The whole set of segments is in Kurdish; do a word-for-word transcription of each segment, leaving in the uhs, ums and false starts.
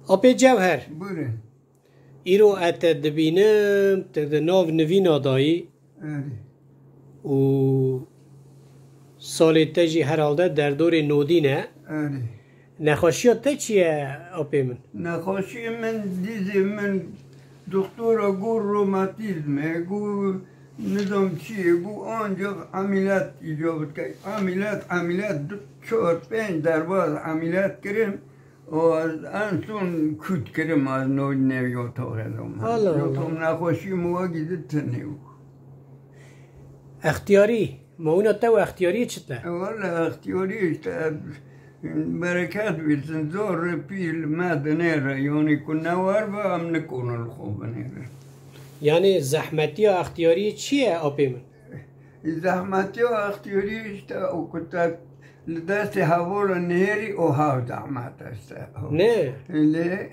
Apê Cewher, Buyurun. Îro ez te dibînim, tu di nav nivîna dayî Erê. û salê te jî herhalde derdorê nodîn e. Erê. Nexweşiya te çi ye, apê min? Nexweşiyê min, dîzê min doktora got romatîzm e, got nizam çi ye, got ancak ameliyat îcab dike. Ameliyat, ameliyat, du, çar, pênc derbaz ameliyat kirin. O, en son kût kirim, az no nev yotoxê dom. Allah Allah. Yotom nexweşî mi wegî di tinê bû. Extiyarî, mawina te û extiyariyê çi te? E, wele extiyarî işte, bereket versin, zor pîl me dinêre, yani ku ne war be, em nikonu li xwe binêre. Yani zehmetiya extiyariyê çi ye, apê min? Zehmetiya extiyarî işte o ku te li destê hevala nêrî o hav zehmet e işte. Ne. Lê Erê.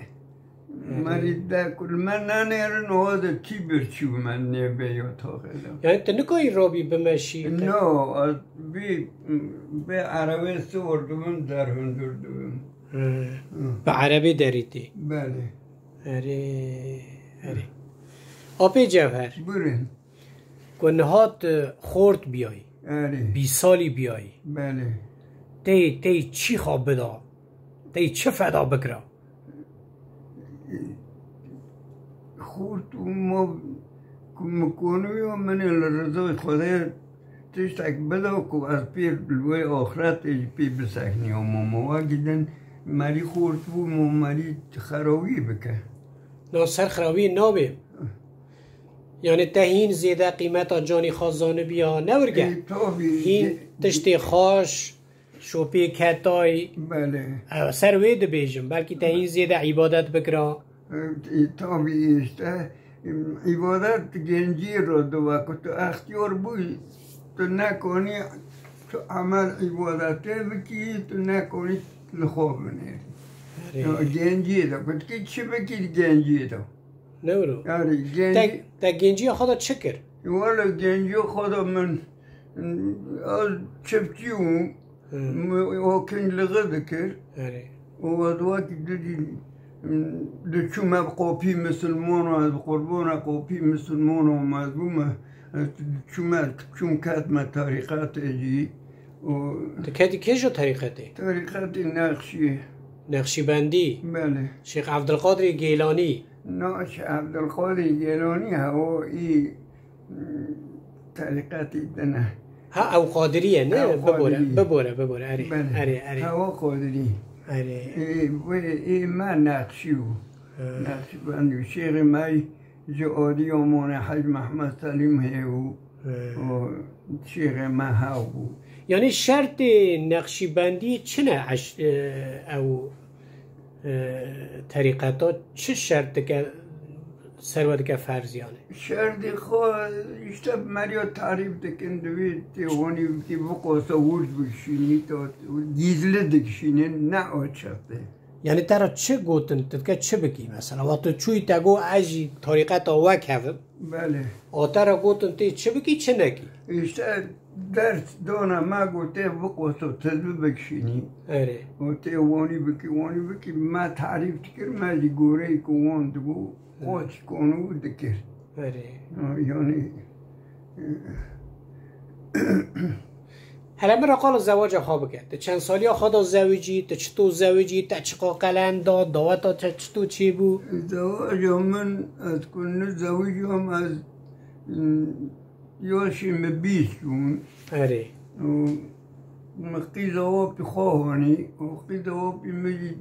Merî de ku li me nenêrin o de tî birçî me nêbe yotoxê de. Yani tu nikayî rabî bimeşî te? No, ez bî, bê erebê sor dibim, derhundur dibim. Hı. Hı. Bi erebê derîtî? Belê. Erê, erê. Apê Cewher. Buyurun. Ku niha tu xort biyayî, Erê. bîsalî biyayî, Belê. tê, tê çi xwe bida, tê çi feda bikira? Xort û ma ku min koniya min ê li rizayê Xwedê tiştek bida ku ez pê li wê axretê jî pê bisekniyam. Ma, ma wekî din merî xort bû, ma merî xerawî bike. Na ser xerawî nabê. Yani te hîn zêde qîmeta canî xwe zanibiya, ne wirge? Ê, tabii. Hîn tiştê xaş, şopê ketay. Belê. Ew ser wê dibêjim. Belkî te hîn zêde îbadet bikira. Ê, tabii işte, îbadet gencî ro diwa ku tu extiyar bûyî, tu nekonî tu emel îbadetê bikî, tu nekonî li xwe binêrî. Erê. Ya, genciyê de, ku tu çi bikî genciyê de. Ne wilo? Erê, gencî- Te, te genciya xwe de çi kir? Wele genciya xwe de min, ez çiftçî bûm. Hı. Min o kingliği dikir. Erê. O wextî di, di, diçûme qopî misilmana, ez qurbana qopî misilmana me bûme. Ez diçûme, çûm ketme tarîqetê jî. O Tu ketî kê ji tarîqetê? Tarîqetê Nexşî. Nexşîbendî? Belê. Şêx Evdilqadirê Gêlanî? Na, Şêx Evdilqadirê Gêlanî, he, o î, tarîqetê din e. Ha, ew Qadirî ye, ne? Ew Bibore, Qadirî. bibore, bibore, erê, Belê. erê, erê. Ew Qadirî. Erê. Ê, wê, ê me Nexşî bû. Hı. Nexşîbendî. Şêxê me ji Adî Omone Hec Mehmed Selîm hê bû. Hı. O şêxê me hew bû. Yani şertê Nexşîbendî çi ne eş-, e, ew, e, terîqeta çi şert dike, ser we dike ferz yani? Şertê xwe işte meriya tarîf dikin, divê tê wanî bikî, biqosa wurd bikişînî, to gizli dikişînin, ne açıqtê. Yani te re çi gotin, tu dike çi bikî mesela? Wa tu çûyî te got ez jî tarîqeta we kevim. Belê. A te re gotin tê çi bikî, çi nekî? Îşte ders dana me got tê biqoso tizbi bikişînî. Erê. Û tê wanî bikî, wanî bikî, me tarîf dikir, me jî goreyê ku wan dibû, Hı. qoç konû dikir. Erê. Yani, Hele min re qala zewaca xwe bike. Tu çend saliya xwe da zewicî, tu çito zewicî, te çiqa qelen da, daweta te çito çêbû? Zewaca min, ez ku nizewicam, ez, mm, yaşê min bîst bûn. Erê. Û min qîza wapî xwe hanî, û qîza wapî min jî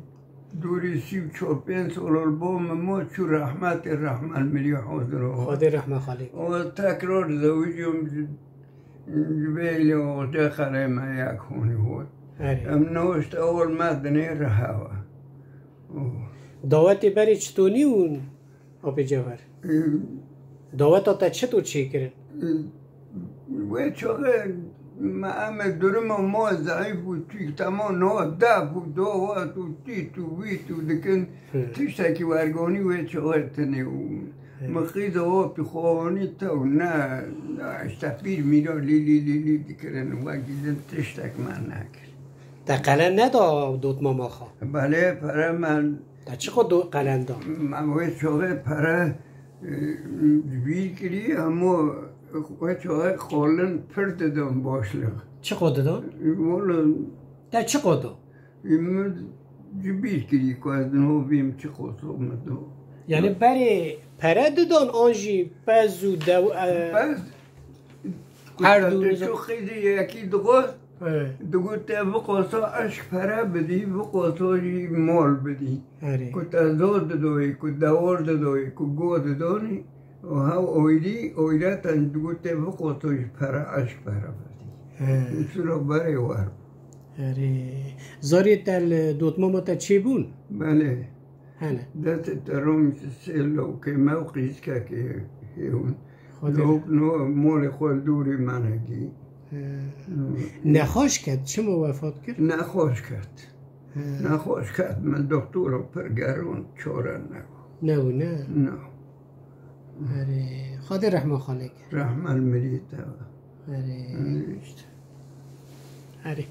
Dorê sî û çar pênc sal ol bo min ma çû rehmetê rehme li mirî hazir o. Xwedê rehme xalê. O tekrar zewicîm ji, ji vê ilê oxce xerê me yek honî hot. Erê. Em newişte ol me dinê rehewa. Oh. Dawetê berê çitonî û Apê Cewher. Ee, Daweta te çito çêkirin? Ee, wê çaxê me, em ê duruma ma zayîf bû, tîk tema no def û dawet û tît û vît û dikin, Hı. tiştekî wergonî wê çaxê tune û Hı. min qîza wapî xwe hanî tew ne, ne, işte pîr mîra lî lî lî lî dikirin, wekî din tiştek me nekir. Te qelen neda dotmama xwe? Belê, pere me Te çi qo do qelen da? Me wê çaxê pere, e, ji bîr kirî, hemû wê çaxê xolin pir didin başliq. Çi qo didin? Wala Te çi qo do? Min ji bîr kirî ku ez niho bîm çi qo so min do. Yani berê pere didan an jî pez û dew, e, Pez, ku Her te du tu nizam- çû qîzî yekî dixwest, He. Digot te biqosa eşk pere bidî, biqosa jî mal bidî. Erê. Ku te zor didoyî, ku dewar didoyî, ku go didonî, û hew oyrî, oyreten digot te biqosa jî pere eşk pere bidî. He. Sura berê wer. Erê. Zarê te li dotmama te çêbûn? Belê. Hene. Destê te rom sê lewkê me û qîzkekê hêwin. Xwedê Lewk no molê xwe li dûrî me negî. He. Hmm. Nexweş ket, çima wefat kir? Nexweş ket. He. Nexweş ket, min doktora pir geron çare nebû. Nebû, ne? Na. Erê, Xwedê rehma xalê kir. Rehma li mirî te be. Erê. Erê işte. Erê.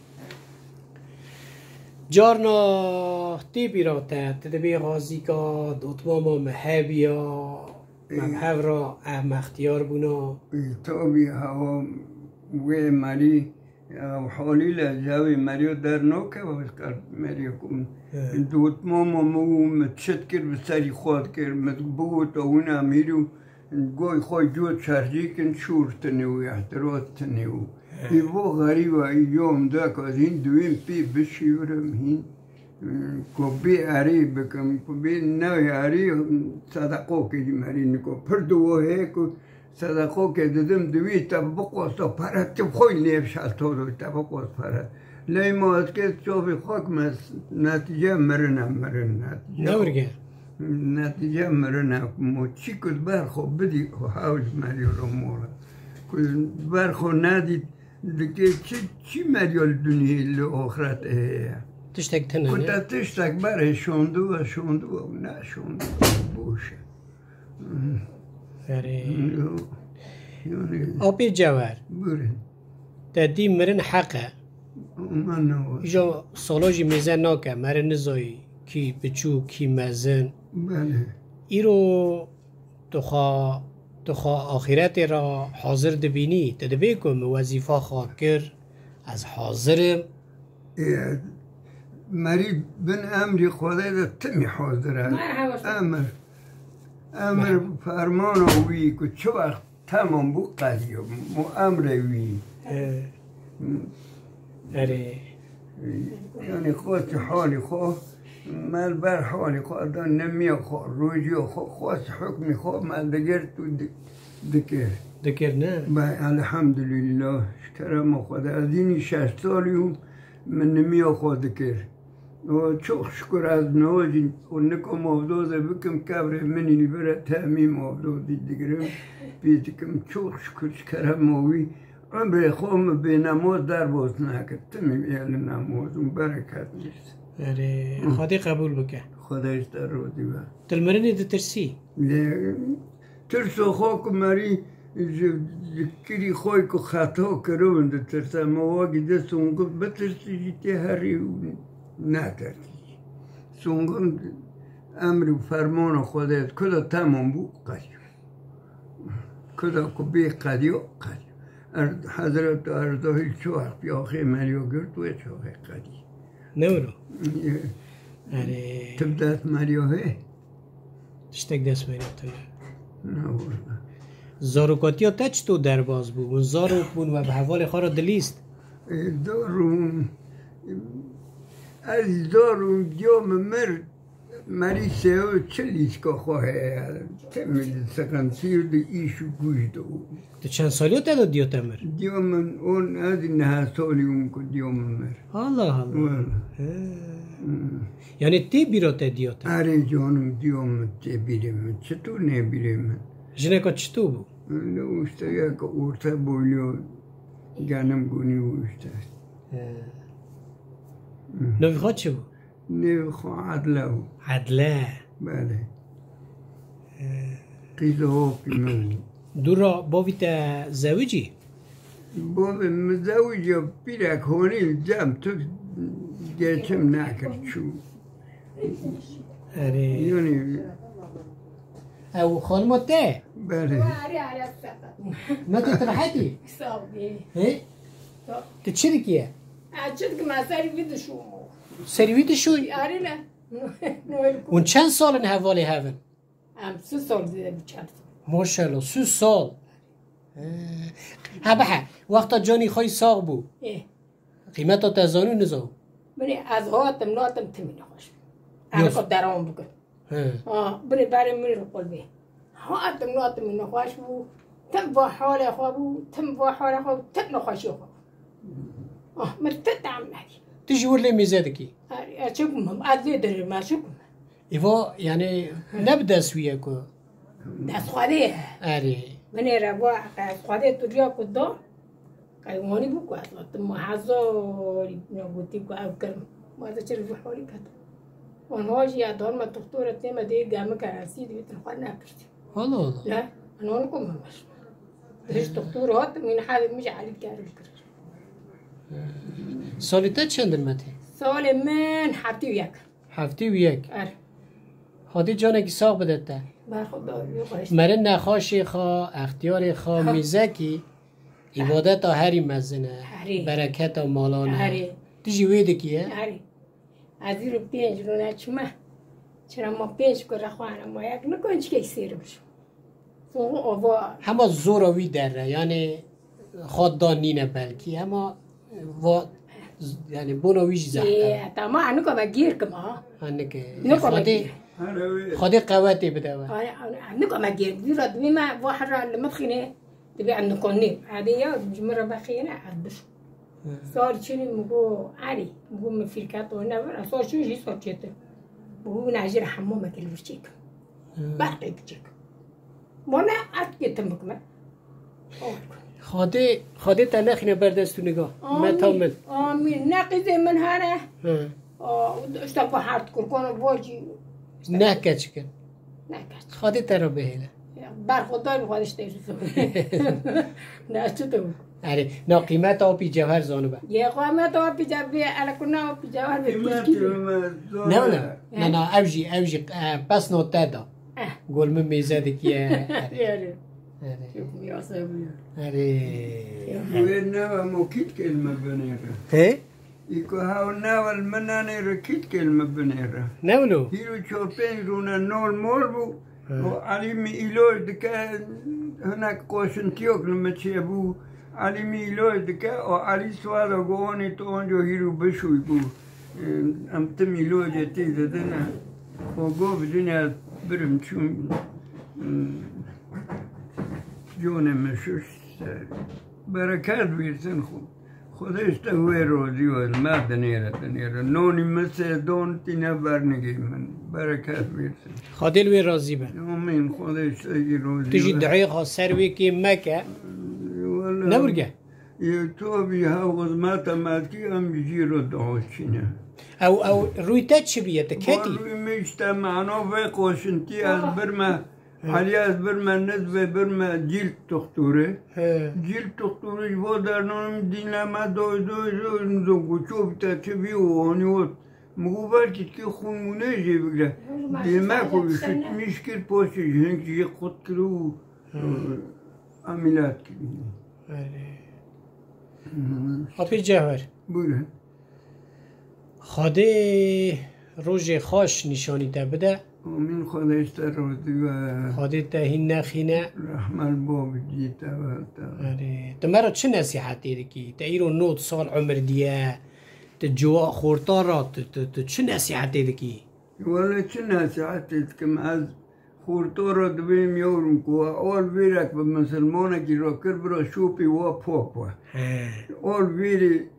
Carna tê bîra te, tu dibê xazîka dotmama me hebiya, me bi hev ra, em extiyar bûna. Ê, tabî hewa wê merî, ew halî le cewê merî dernoke, wê qer merî ku He. dotmama min û min çit kir, bi serî xwe dikir, min bigot, ew wina mîr û Goy xwe cot şerjî kin şûr tune û ihtiras tune û. He. Î vo xerîba î yom de ku ez hîn diwîn pê bişîvirim hîn, ku bê erê bikim, ku bê newê erê, sedeqo kirî merî niko. Pir diwo heye ku sedeqo ke didim diwî te biqoso pere, tu xwe lê şelto do te biqos pere. Ley ma ez ke çavê xwe kime netîce mirin e, mirin netîce. Ne wirge? Netîce mirin e, mo çî ku ber xwe bidî, hew ji merî ro mor e. Ku ber xwe nedî, dikê çi, çi merî li dinyê li oxiret heye? Tiştek tune Ku ne? te tiştek berê şondiwe, şondiwe û ne şondiwe, boş e. Erê. Yo, yani Apê Cewer. Buyurun. Te dî mirin heq e. Aman ne var. Îja sala jî mêze nake, mere nizayî kî biçûk, kî mezin. Belê. Îro tu xwe, tu xwe axîretê re hazir dibînî, tu dibê ku min wezîfa xwe kir, ez hazir im. Ê, merî bin emrî Xwedê de timî hazir e. Emir. Emir fermana wî ku çi wext Tamam bû qediyo. Mu emrê wî. He. Erê. Yani xwest halî xwe, me li ber halî xwe da nemiya xwe, rojiya xwe, xwest hukmî xwe me digirt û di-, dikir. Dikir ne? Be, elhamdülillah, ji kerema Xwedê. Ez hînî şeş salî û min nimiya xwe dikir. O, çok şükür ez niho jî û nika mavdozê bikim, kevrê min î li vir e, temî mavdozî digirim, pê dikim. Çok şükür ji kerema wî, umrê xwe min bê nemoz derbas nekir. Timî ê li nemoz û bereket bîst. Erê, Xwedê qebûl bike. Xwedê ji te razî be. Tu li mirinê ditirsî? Lê Tirsa xwe ku merî ji, ji kirî xwe ku xeta kiribin ditirse, me wekî di songin bitirsî jî tê herî û netersî. Songin emr û fermana Xwedê, ku da temam bû, qediyo. Ku da ku bê qediyo, qediyo. Er-, Hezret Erzahîl çax piyaxê meriya girt, wê çaxê qedî. Ne wilo? Erê. Tim dest meriya hê? Tiştek dest meriya te ne. Ne wilo. Zarokatiya te çito derbas bû? Hûn zarok bûn we bi hevalê xwe re dilîst? Ê, zarûm, ez zarûm, diya min mir, Merî sêyo çi lîska xwe heye, temî di siqintî û di îş û guş de bû. Tu çend salî te de diya te mir? Diya min on, ez ê neh salî bûm ku diya min mir. Allah Allah. Wala. He. Hmm. Yani tê bîra te diya te? Erê canim, diya min tê bîrê min. Çito nê bîrê min? Jineka çito bû? Ne, işte ya ki orta boylu, genim gunî û işte. He. Hmm. Navê xwe çi bû? Nêvê xwe Edle bû. Edle. Belê. Ee. Qîza hopî min bû. Dûra bavî te zewicî? Bavê min zewicî, pîrek honî cem tu geçim nekir çû. Erê. Yanî, Ew xanima te? Belê. Erê, erê, seqet. Me tu rehetî? Sağ ol. He? Sağ ol. Tu çi dikiye? E, çi dikim, ez serî vî dişûm. Serî vî dişûy? Erê ne. Hûn çend sal in hevalê hev in? Em sî sal dibe, bi çar sal. Maşallah, sî sal. He. Ha, behe, wexta canî xwe yî sax bû. Ê. Qîmeta te zanî û nizanî? Binê ez hatim, natim timî nexweş bû. Em Yok. xwe deram bikin. He. Ha, binê berê min li qol bê. Hatim, natim nexweş bû. Tim va halê xwe bû, tim va halê xwe bû, tim nexweşî xwe bû. Ah, min ti tam nedî. Tu ji wir lê mêze dikî? Erê, ez çi bikim? Ez lê dirim, ez çi bikim? Îva, yani, ne bi dest wî ye ku? Dest Xwedê ye. Erê. Binêre va, dest Xwedê tu riya ku da, qeywanî bû ku ez hatim, ma hezarî ne gotî ku ev kirim. Ma ez çi li vî halî ketim. Wan ha jî ya dar me doktora tê me dê gemi kerensî dibîtin xwe nepirsî. Allah Allah. Ne? An onu ku me meş. Hiç doktor hatim, min halê min ji Elî kerim kir. Salê te çend in me tê? Salê min heftê û yek. Heftê û yek. Er. Xwedê canekî sax bide te. Berxwedar, yok, işte. Meriv nexweşê xwe, extiyarê xwe, Ha. mîzekî, îbadeta herî mezin e. Herî. Bereketa malan e. Herî. Tu jî wê dikî ye? Herî. Ez îro pênc rûne çûme. Çira ma pênc kure xwe hene, ma yek nikon çikek sêr bişo. Soğuk ova. Hema zora wî derre, yani xwe da nîne belkî, hema va, yani bona wî jî zehf e. Ê, tamam, nika me gêr kim ha. Ha, nike. Nika me Xwedê, gêr. Xwedê qewetê bide we. Ay, ay, nika me gêr. Vîra dibî me va herra li min xîne. Dibê em nikonî. Hadi ya, ji min re vexîne, ez biş. Hı. Sar çûnî min got, Erî, min got, min fîrket o ne vir, sar çûn jî sar çêtir. Min got, min ez jê re hemamekê li vir çêkim. Hı. Berqê biçêkim. Bana ez kê tim bikime. Xwedê, Xwedê te nexîne ber dest û niga. Amîn. Meta min. Amîn. Ne qîzê min hene. Hı. Aa, işte bu hard kurkona vacî. Neh keçik in. Neh keçik. Xwedê te re bihêle. Ya, berxwedar Xwedê ji te jî zor. Ne, çi tu? Erê, na qîmeta Apî Cewher zanibe. Ye, qîmeta Apî Cewher bê, ele ku na Apî Cewher bê, Qîmetê tişkî bê. Me zor Ne e. Wele? Na, na, ev jî, ev jî, e, pesno te da. Eh. Gol min mêze dikiye. Erê. Erê. Erê. Çok miyasa bu ya. Erê. Wê nava mokît kelime binêre. He? Î ku hew newel min nanê re kît kêl min binêre. Ne wilo? Hîro çar pênc rûne nol mol bû. He. O Elî min îloj dike, hinek qoşintiyok li min çêbû. Elî min îloj dike, o Elî swada got, "Onê tu onco hîro bişûy," bû. Em tim îlojê tê didine. O got, "Bi dinya birim çûm." Conê min şûş ser. Bereket bîrsin xwe. Xwedê ji te wê rozî we, me dinêre, dinêre. Nonî min sê don tîne bernigê min. Bereket bîrsin. Xwedê li wê razî be. Amîn. Xwedê ji te jî rozî be. Tu jî duayê xwe ser wê kê meke. Wele. Ne burge? Yê to bî ha xizmeta me dikî, em jî ro dua çîne. Ew, ew rûy te çi bîye, tu ketî? Rûy min işte mano vê qoşintî ez birme. He. Elî ez birme nizvê birme cîlt tuxturê. He. Cîlt tuxturê ji bo dernon dîne me doy doy doy nizo guço bite çi bî û onî ot. Min got belkî tikê xûn mûnê jê bigre. Dê me ku şitmiş kir poşê ji hin jê qut kir û, He. e, emîlat kir. Erê. Hı. Apê Cewher. Buyurun. Xwedê rojê xweş nîşanî te bide. Amîn, Xwedê ji te razî be. Xwedê te hîn nexîne. Rehmet bo bicî te ve te. Erê, tu me re çi nesîhetê dikî? Te îro nod sal umir diye. Tu ciwa xorta re, tu, tu, tu çi nesîhetê dikî? Wele çi nesîhetê dikim? Ez xorta re dibêm yewrim ku ol vîrek bi misilmanekî re kir, bira şopî wa pop we. He. Ol vîrî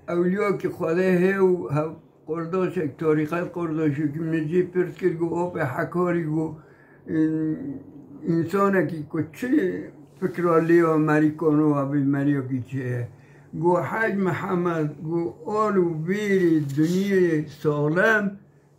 Ewliyakî Xwedê hê û hev-, qurdaşek, tarîqet qurdaşekî min jî pirs kir, got, "Apê Hekarî," got, "în-, însanekî ku çi fikra lê ya merî kano abî meriyakî çi ye?" Got, "Hec Mihemed," got, "al û vîrî dinyê saxlem,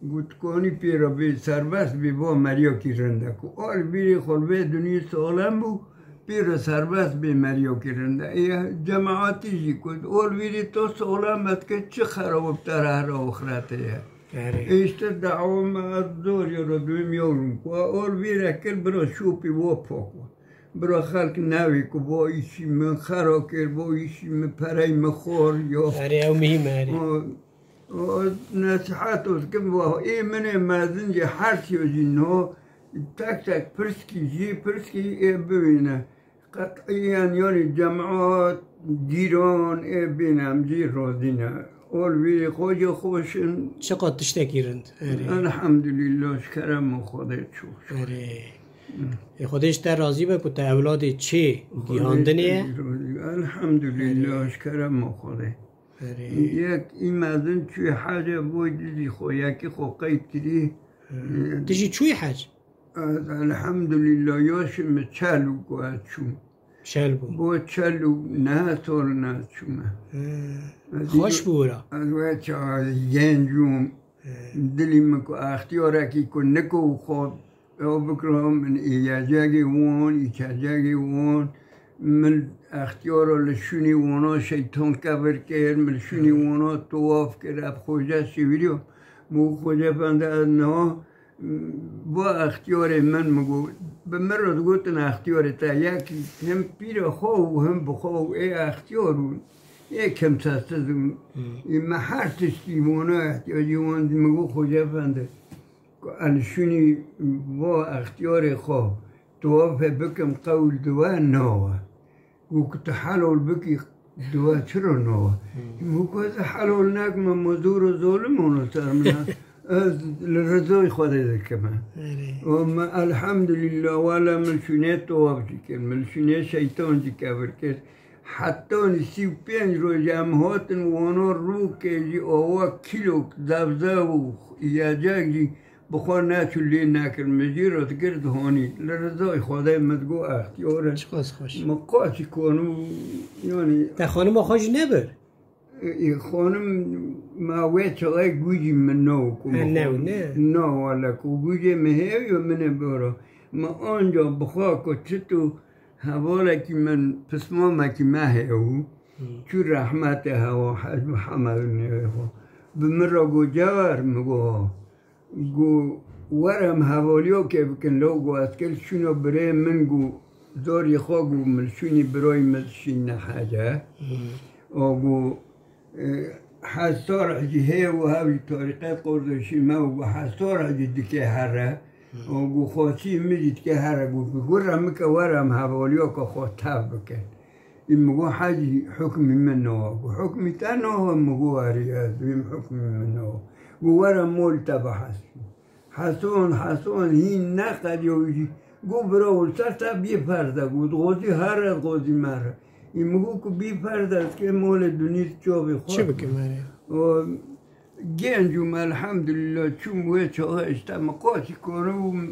got, tu kanî pê re bê serbest bê, va meriyakî rind e." Ku al vîrî xwe li vê dinyê saxlem bû, pê re serbest bê meriyakî rind e. Ê cemaetî jî ku ol vîrî to saxlem e, dike çi xerab bi te re hera oxiretê ye. Erê. Îşte dawa me ez zor ya Rabbim yavrum. Ku ol vîre kir, bira şopî wa pak wa. Bira xelk newê ku va îşî min xera kir, va îşî min perey min xwar ya. Erê, ew muhîm e, erê. O, o nesihet o dikim, va ê min ê mezin jî her tîyo jî no, tek tek pirskî jî, pirskî ê bibîne. Qet'iyen, yanî cemaat, cîran, ê bîne em jî razî ne. Ol vî xwe jî xweş in. Çiqas tiştekî rind. Erê. Elhamdulillah, ji kerema Xwedê çok şükür. Erê. Ê, Xwedê ji te razî be ku te ewladê çê gihandinê ye. Xwedê razî be. Elhamdulillah, ji kerema Xwedê. Erê. Yek î mezin çûyê hecê, boy dizî xwe, yekî xwe qeyd kirî. Erê. Tu jî çûyî hec? Ez, elhamdulillah, yaşê min çel bû ku ez çûm. Çel bû. Bo çel û neh sal ne çûme. He. Ez Xweş bû wira. Ez wê çaxê genc bûm. He. Dilî min ku extiyarekî ku niko xwe ew bikiro, min îyecegê wan, îçecegê wan, min extiyara li şûnî wana şeytan kevir kir, min li şûnî wana tewaf kir, ev xoce şêwirî ya. Min got, Xoce Efendi, ez niha Bo extiyarê min, min got, bi min re digotin extiyarê te, yek him pîra xwe û him bi xwe û ê extiyar û ê kimsesiz û Hmm. ê me her tiştî wana ehtiyacî wan dî. Min got, Xoce Efendi, ku ez şûnî va extiyarê xwe, tewafê bikim, qewl diwe nawe. Got, ku tu helal bikî, diwa çira nawa? Hmm. Min got, ez helal nekim, me zor û zolim û ser min e. Ez li rizayê Xwedê dikim. Erê. Û me elhamdulillah, wele min şûnê tewaf jî kir, min şûnê şeytan jî kevir kir. Heta sî û pênc roj em hatin wana rûkê jî awa kîlok zevzev û yecek jî Bi xwe neçû lê nekir, min jê re dikir dihanî. Li rizayê Xwedê min digot extiyar e. Çiqas xweş. Min qasî kanû, yanî Te xanima xwe jî nebir? Ê, xanim me wê çaxê gûjî min naw ku He, min new, xwe ne? Naw, wele ku gûjê min heye û min ê bora. Min anca bi xwe ku çito hevalekî min pismamekî me heye û Hmm. çû rehmetê hewa Hec Mihemed nêvê xwe. Bi min re got, Cewher, min got, ha. Got, were em hevaliyokê bikin, lo got, ez kir şûna birê min, got, zorî xwe, got, min şûnî birayî min dişîne hece. Hmm. O got, e, hesar jî heye û hev jî tarîqet Qurdoşî me û got, hesar jî dike here. Hmm. O got, xasî min jî dike here, got, bi gure min ke were em hevaliyoka xwe tev bikin. Ê min got, Hecî, hukmî min nawa. Got, hukmî te nawa? Min got, erê, ez dibêm hukmî min nawa. Got, were molê te bihesibî. Heson, heson, hîn neqediya wî jî. Got, bira, li ser te bî ferz e. Got, dixwazî here, dixwazî mere. Ê min got, ku bî ferz e, ez kê molê dunî çavê xwe. Çi bikim, erê? O, Genc û me, elhamdulillah, çûm wê çaxê, işte, min qasî kore û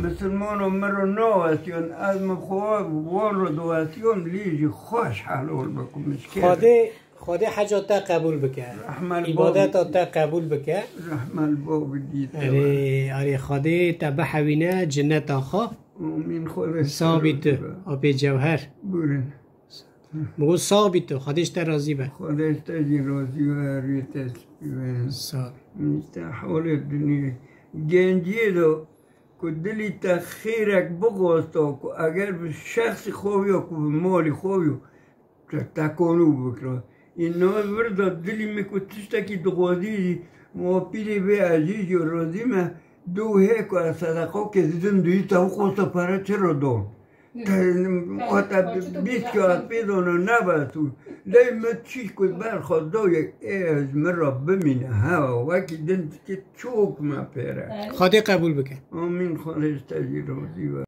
misilmano min re nawestiyan, ez min xwe wan re diwestiyan, lê jî xweş helal bikim, min şikê. Xwedê, Xwedê heca te qebûl bike. Rehmel Îbadeta te qebûl bike. Rehmel bavê dî te. Erê, erê, Xwedê te bihewîne cineta xwe. Amîn, Xwedê. Sabî tu, apê Cewher. Bûrin. Min got, sax bî tu, Xwedê ji te razî be. Xwedê ji te jî razî be, rûyê te spî be. Sağ ol. Îşte holê dinyê. Genciyê de ku dilî te xêrek bixwesta, ku eger bi şexsî xwe ya, ku bi malî xwe ya, te, te kanû bikira. Î niha vir de dilî min ku tiştekî dixwazî jî, ma pîrê vê ez jî jî razî me, dû hê ku ez sedeqokê didim, dû te wixwesta pere çi re don? Te, te, te bîst kağıt pê dano, nebes û lê min çî ku ber xwe doyê ê ji min re bimîne. Hewa, wekî din dikê çok me pêre. Xwedê qebûl bike. Amîn, Xwedê ji te jî razî be.